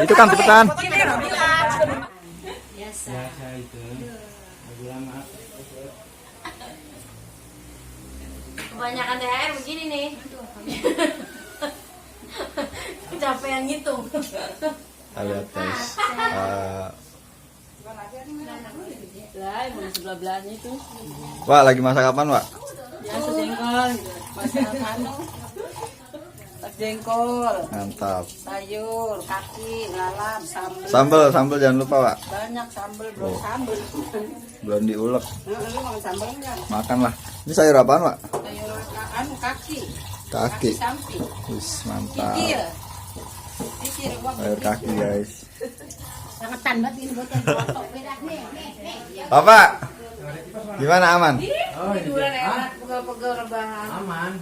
Itu kan cepetan. Biasa itu. Lagu lama. Kebanyakan THR begini nih. Kecapean ngitung. Lihat guys. Lah, mau sebelah belahnya itu. Wak, lagi masak apaan, Wak? Biasa jengkol, masak anu. Jengkol, Mantap. sayur, kaki, lalap, Sambel jangan lupa, Wak. banyak sambel, belum sambel. Belum diulek. Lu mau sambel enggak? Makanlah. Ini sayur apaan, Wak? Sayur anu kaki. Kaki. Samping. Wis, mantap. Kikir. Kikir gua. Sayur kaki, guys. Sangetan banget ini botol foto beda nih. Bapak. Gimana, aman? Tiduran enak, pegel-pegel rebahan. Aman.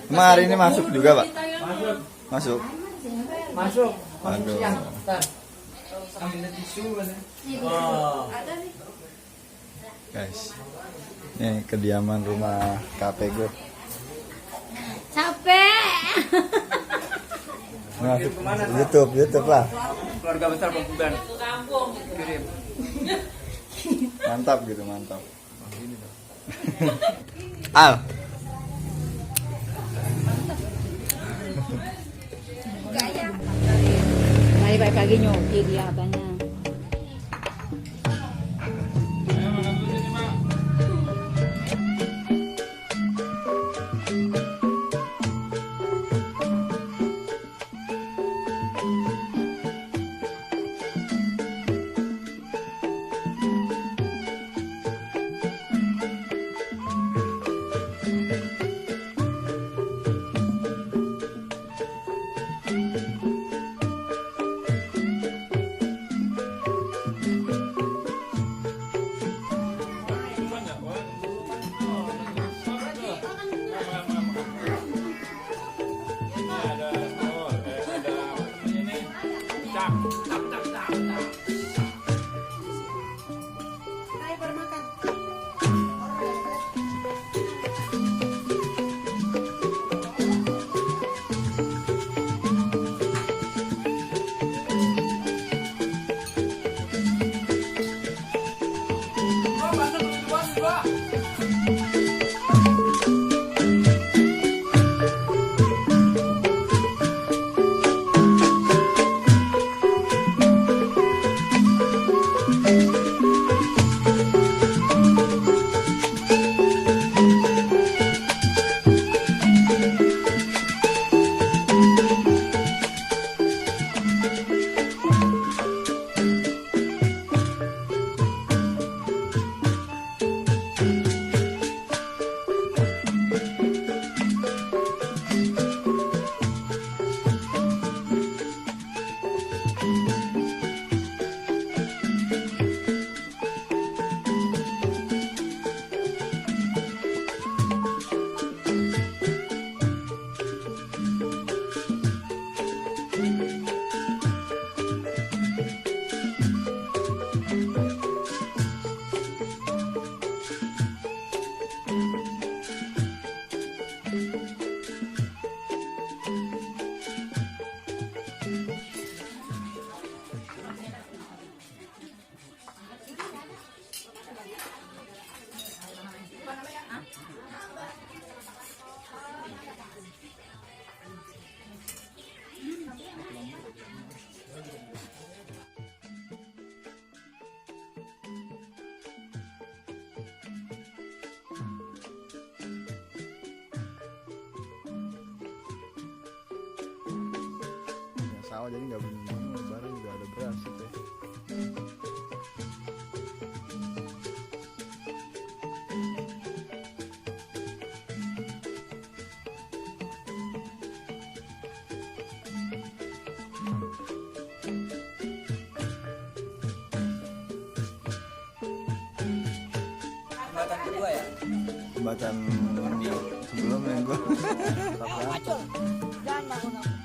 Emang hari ini masuk juga, Pak? Masuk. Masuk. Masuk. Aduh. Bentar. Ambil tisu kan. Oh. Ada nih. Guys. Ini kediaman rumah KPG. Capek. Masuk YouTube lah. Keluarga besar Pembudan. Kirim. Mantap gitu, mantap. Al. Baik lagi nyoki dia katanya. Sawah jadi nggak bunyi lebaran juga ada beras gitu ya. Jembatan kedua ya? Jembatan sebelumnya gua. Jangan bangun.